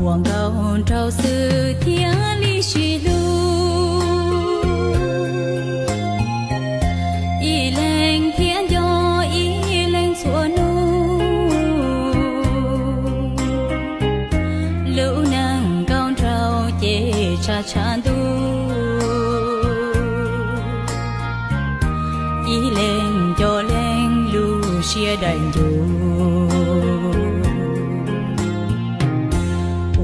Ua nkauj nraug xwb thiaj li sib hlub, ib leeg thiaj nco ib leeg txhua hnub. Lub neej nkauj nraug ces tshav tshav ntuj, ib leeg nco leeg lub siab daim ncuj.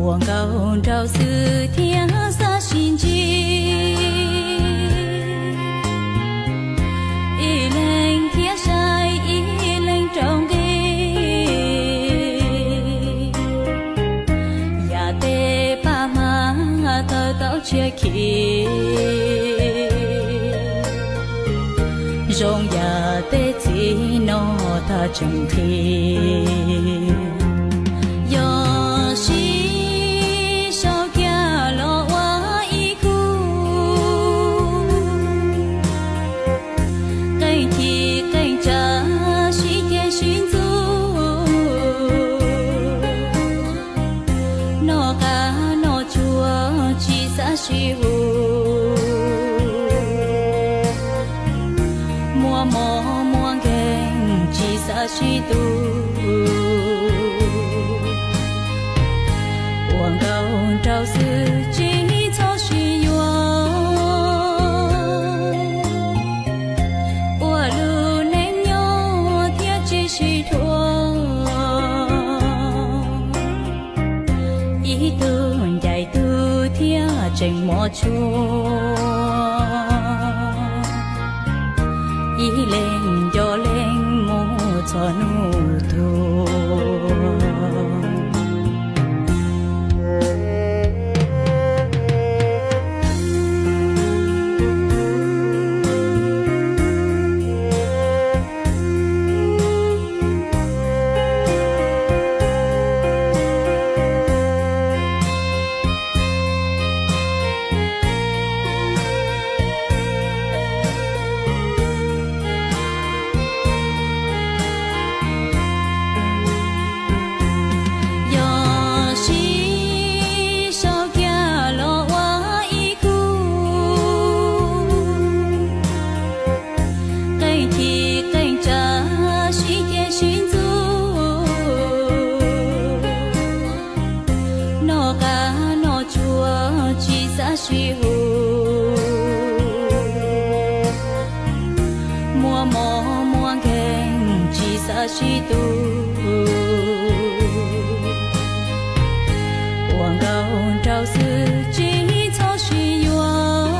Ua nkauj nraug xwb thiaj xav sib ntsib, ib leeg thiaj saib ib leeg rau nqi. Yam tej paj hmab tawg tau tshiab khi, zoo yam tej txiv no tag tseem qhi. Yog sib sau kiag los ua ib khub, qeej ci qeej tsa sib ceg sib ntxub, noj qab noj tsuag tsis xav sib hu, muaj mob muaj nkeeg tsis xav sib tu. Ua nkauj nraug xwb tsis txhob sib yuav, ua lub neej nyob thiaj tsis sib dhuav. Ib tug ncaim tug thiaj tseem mos tshua, ib leeg nco leeg mus txhua hnub tuag. Yog sib sau kiag los ua ib khub, qeej ci qeej tsa sib ceg sib ntxub, noj qab noj tsuag tsis xav sib hu, muaj mob muaj nkeeg tsis xav sib tu. Ua nkauj nraug xwb tsis txhob sib yuav,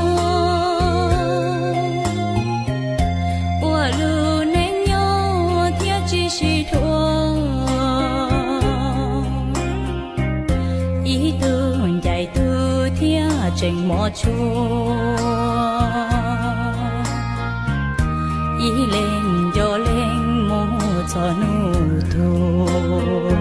ua lub neej nyob thiaj tsis sib dhuav. Ib tug ncaim tug thiaj tseem mos tshua, ib leeg nco leeg mus txhua hnub tuag.